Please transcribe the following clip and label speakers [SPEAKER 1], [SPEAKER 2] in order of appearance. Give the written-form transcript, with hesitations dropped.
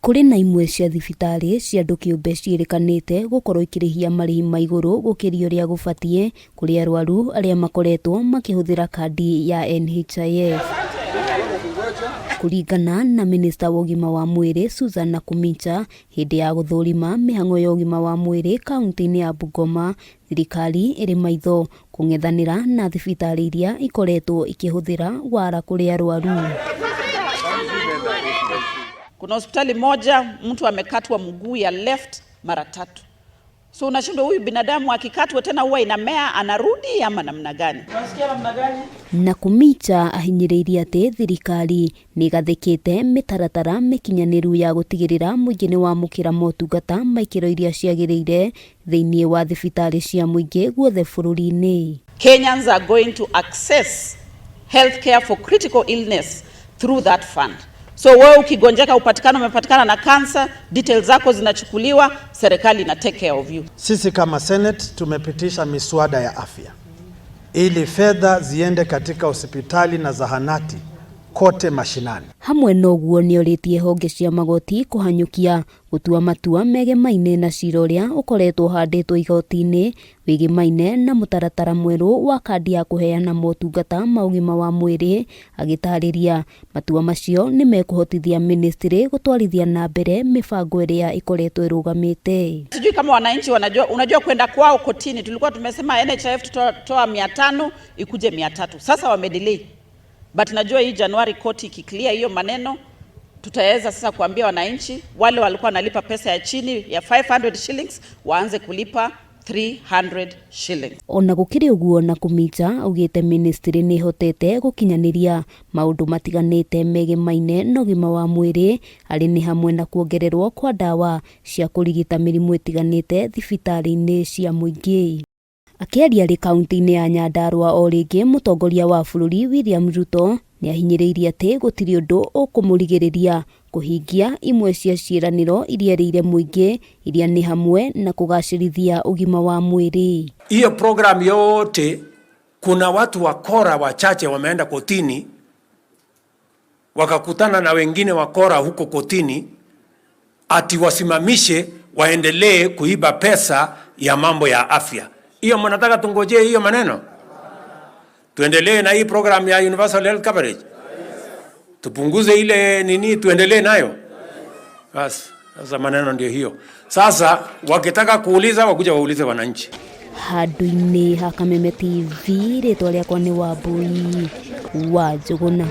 [SPEAKER 1] Kũrĩ na imwe cia thibitarĩ cia andũ kĩũmbe ciĩrĩkanĩte gũkorwo ikĩrĩhia marĩhi ma igũrũ gũkĩria ũrĩa gũbatiĩ kũrĩ arwaru arĩa makoretwo makĩhũthĩra kandi ya NHIF. Kũringana na minista wa ũgima wa mwĩrĩ Susan Nakhumicha, hĩndĩ ya gũthũrima mĩhang'o ya ũgima wa mwĩrĩ kaunti-inĩ ya Bungoma, thirikari ĩrĩ maitho kũng'ethanĩra na thibitarĩ iria ikoretwo ikĩhũthĩra wara kũrĩ arwaru.
[SPEAKER 2] Kuna hospitali moja mtu amekatwa mguu ya left mara tatu, so unashindwa huyu binadamu akikatwa tena huwa inamea anarudi ama namna gani? Unasikia namna gani?
[SPEAKER 1] Nakhumicha ahinyĩrĩirie atĩ thirikari nĩ ĩgathĩkĩte mĩtaratara mĩkinyanĩru ya gũtigĩrĩra mũingĩ nĩ wamũkĩra motungata ma ikĩro iria ciagĩrĩire thĩinĩ wa thibitarĩ cia mũingĩ guothe bũrũri-inĩ.
[SPEAKER 2] Kenyans are going to access healthcare for critical illness through that fund. So wewe ukigonjeka upatikana umepatikana na cancer, details zako zinachukuliwa, serikali ina take care of you.
[SPEAKER 3] Sisi kama Senate tumepitisha miswada ya afya ili fedha ziende katika hospitali na zahanati kote mashinani.
[SPEAKER 1] Hamwe na ũguo nĩorĩtie honge cia magoti kũhanyũkia gũtua matua megemaine na cira ũrĩa ũkoretwo ũhandĩtwo igoti-inĩ wĩgemaine na mũtaratara mwerũ wa kandi ya kũheana motungata ma ũgima wa mwĩrĩ, agĩtarĩria matua macio nĩ mekũhotithia ministry gũtwarithia na mbere mĩbango ĩrĩa ĩkoretwo ĩrũgamĩte.
[SPEAKER 2] Sijui kama wananchi wanajua, unajua kwenda kwao kotini, tulikuwa tumesema NHIF tutatoa 500 ikuje 300. Sasa wamedelay. But najua hii Januari koti ikiclear hiyo maneno, tutaweza sasa kuambia wananchi wale walikuwa wanalipa pesa ya chini ya 500 shillings waanze kulipa 300 shillings.
[SPEAKER 1] Ona gũkĩrĩ ũguo Nakhumicha augĩte ministry nĩ ĩhotete gũkinyanĩria maũndũ matiganĩte megemaine na ũgima wa mwĩrĩ arĩ nĩ hamwe na kuongererwo kwa ndawa cia kũrigita mĩrimũ ĩtiganĩte thibitarĩ-inĩ cia mũingĩ. Akĩaria arĩ kaunti-inĩ ya Nyandarua o rĩngĩ, mũtongoria wa bũrũri William Ruto nĩ ahinyĩrĩirie atĩ gũtirĩ ũndũ ũkũmũrigĩrĩria kũhingia imwe cia ciĩranĩro iria erĩire mũingĩ iria nĩ hamwe na kũgacĩrithia ũgima wa mwĩrĩ.
[SPEAKER 4] Hiyo program yote kuna watu wakora wachache wameenda kotini wakakutana na wengine wakora huko kotini, ati wasimamishe waendelee kuiba pesa ya mambo ya afya. Hiyo mnataka tungojee hiyo maneno? Tuendelee na hii program ya universal health coverage? Tupunguze ile nini, tuendelee nayo? Bas, sasa maneno ndio hiyo. Sasa wakitaka kuuliza wakuja waulize wananchi.
[SPEAKER 1] Handũ-inĩ ha Kameme TV, rĩtwa rĩakwa nĩ Wambui wa Njũgũna.